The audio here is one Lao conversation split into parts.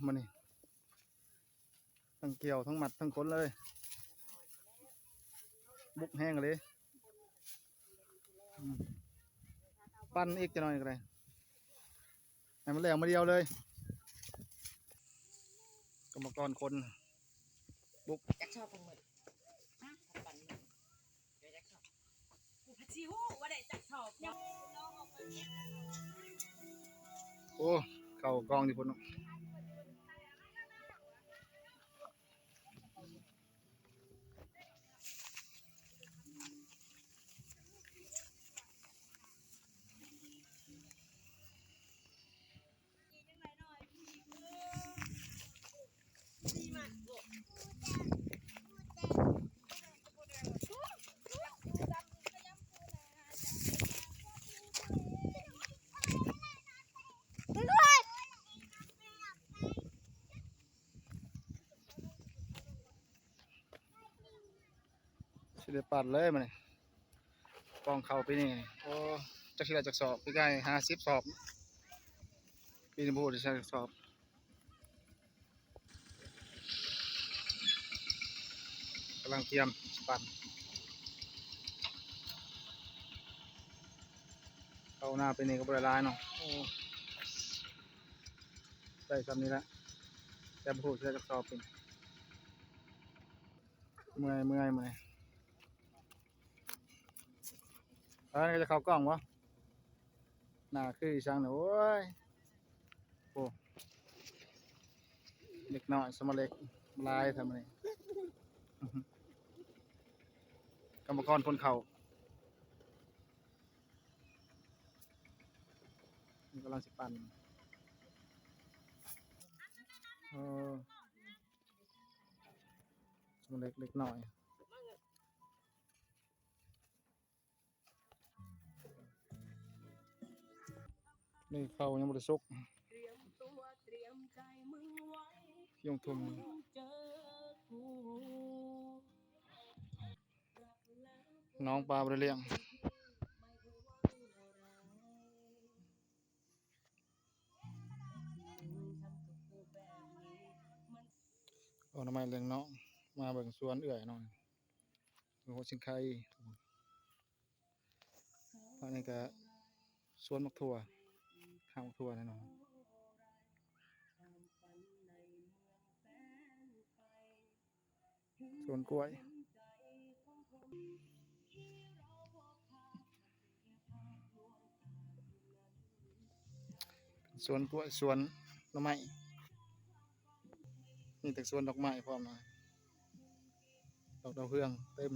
ມື້ນີ້ ທັງກ່ຽວ ທັງມັດ ທັງຂົນເລີຍ ບຸກແຮງອີ່ຫຼີ. ອືມ ປັ່ນອີກຈັກໜ້ອຍກໍໄດ້ ໃຫ້ມັນແລ້ວມື້ດຽວເລີຍ. ກຳມະກອນຄົນບຸກ ຈັກຊອບເພິ່ນໝົດ ຮະ ປັ່ນ ເດີ ຈັກຊອບ ກູພັດຊິຮູ້ວ່າໄດ້ຈັກຊອບ. ໂອ້ ເຂົ້າກອງຢູ່ພຸ້ນເນາະ. ຊິໄດ້ປັ້ນເລີຍມື້ນີ້ ກອງເຂົ້າປີນີ້. ໂອ້ ຈັກຊິໄດ້ຈັກສອບ ປີກາຍຫ້າສິບສອບ ປີນີ້ບໍ່ຮູ້ຊິໄດ້ຈັກສອບ. ກຳລັງກຽມຊິປັ້ນ ເຂົ້ານາປີນີ້ກໍບໍ່ໄດ້ຫຼາຍເນາະ. ໂອ້ ໄດ້ສ່ຳນີ້ແຫຼະ ແຕ່ບໍ່ຮູ້ຊິໄດ້ຈັກສອບເປັນ. ເມື່ອຍ ເມື່ອຍ ເມື່ອຍ. ອັນນີ້ກໍຈະເຂົ້າກ້ອງບໍ່? ໜ້າຄືອີ່ສັງນີ້ ໂອ້ຍ. ໂອ້ ເດັກນ້ອຍສະມາເລັກຫຼາຍແທ້ມື້ນີ້ ກຳມະກອນຄົນເຂົ້າ ນີ້ກຳລັງຊິປັ້ນ. ເອີ ສະມາເລັກເດັກນ້ອຍ. ນີ້ເຂົ້າຍັງບໍ່ໄດ້ສຸກ ຍັງທຸ່ມ ນ້ອງປາບໍ່ໄດ້ລ້ຽງ. ເອົາໜໍ່ໄມ້ລ້ຽງນ້ອງ ມາເບິ່ງສວນເອື້ອຍນ້ອງ ໂອ້ ສິງໄຄ. ອັນນີ້ກະສວນໝາກຖົ່ວ ຫາກໝາກຖົ່ວແນ່ນອນ ສວນກ້ວຍ. ສວນກ້ວຍ ສວນໜໍ່ໄມ້ ມີແຕ່ສວນດອກໄມ້ພ້ອມນະ ດອກດາວເຮືອງເຕັມ.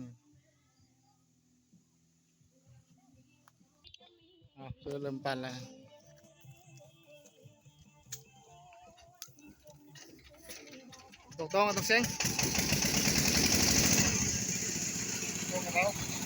ເອົາ ເລີ່ມປັ້ນແລ້ວ ຕົກຕ້ອງ ຕົກເສັງ ຕົກກັບເຂົາ.